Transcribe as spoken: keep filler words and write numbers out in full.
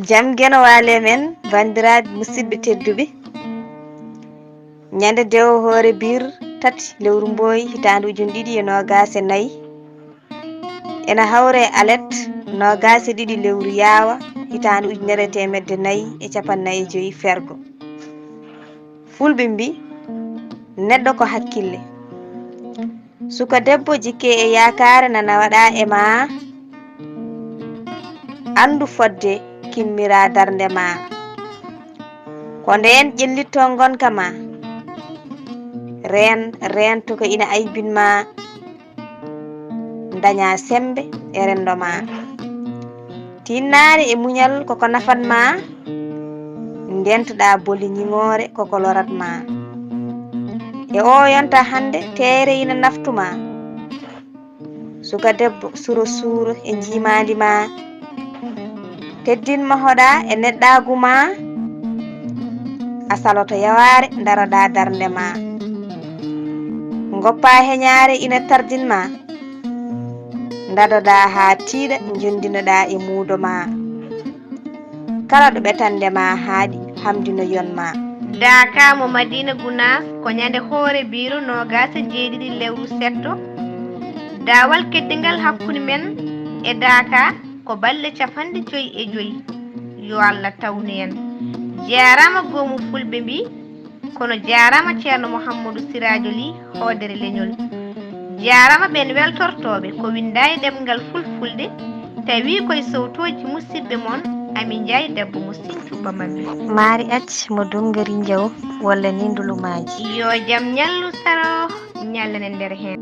Jam geno waale men, banndiraaɓe musidɓe tedduɓe. Ñande dewo hoore biir tati lewru mbooyi hitaande ujune ɗiɗi e noogaas e nayi. Ena hawre alet noogaas e ɗiɗi lewru yaawa hitaande ujunere e teemedde nayi e capanɗe nayi e joyi fergo. Fulɓe mbi, neɗɗo ko hakkille. Suka debbo, jikke e yaakaare nana waɗa e ma. Anndu fodde kimmira darnde ma. Ko ndeen ƴellitto ngonka ma. Reen, reento ko ina aybin ma. Daña semmbe e renndo ma. Tiinnaare e muñal koko nafat ma. Ndentoɗa boli ñiŋoore koko lorat ma. E oo yonta hannde teere ina naftu ma. Suka debbo, suro suuro e njiimaandi ma. Teddin mahoɗa e neɗɗaagu ma. A saloto yawaare, ndaroɗa darnde ma. Ngoppa heñaare ina tardin ma. Ndadoɗa haa tiiɗa, njondinoɗa e muudo ma. Kala ɗo ɓetande ma haaɗi, hamdino yon ma. Daaka mo Madina Gunaas ko ñande hoore biiro noogaas e jeeɗiɗi lewru setto. Daawal keddingal hakkunde men e Daaka ko balɗe capanɗe joyi e joyi. Yo Allah tawnu en. Jaaraama goomu fulɓe mbi, kono jaaraama Ceerno Muhammadu Siraajo Lih hoodere leñol. Jaaraama ɓeen weltortooɓe ko winnda e ɗemngal fulfulde, tawi koye sowtooji musidɓe mon Ami Njaay debbo mo Sinthiou Bamambé. Maari acc mo dungari njaw walla ni ndulumaaji. Yo jam ñallu saro ñallane nder heen.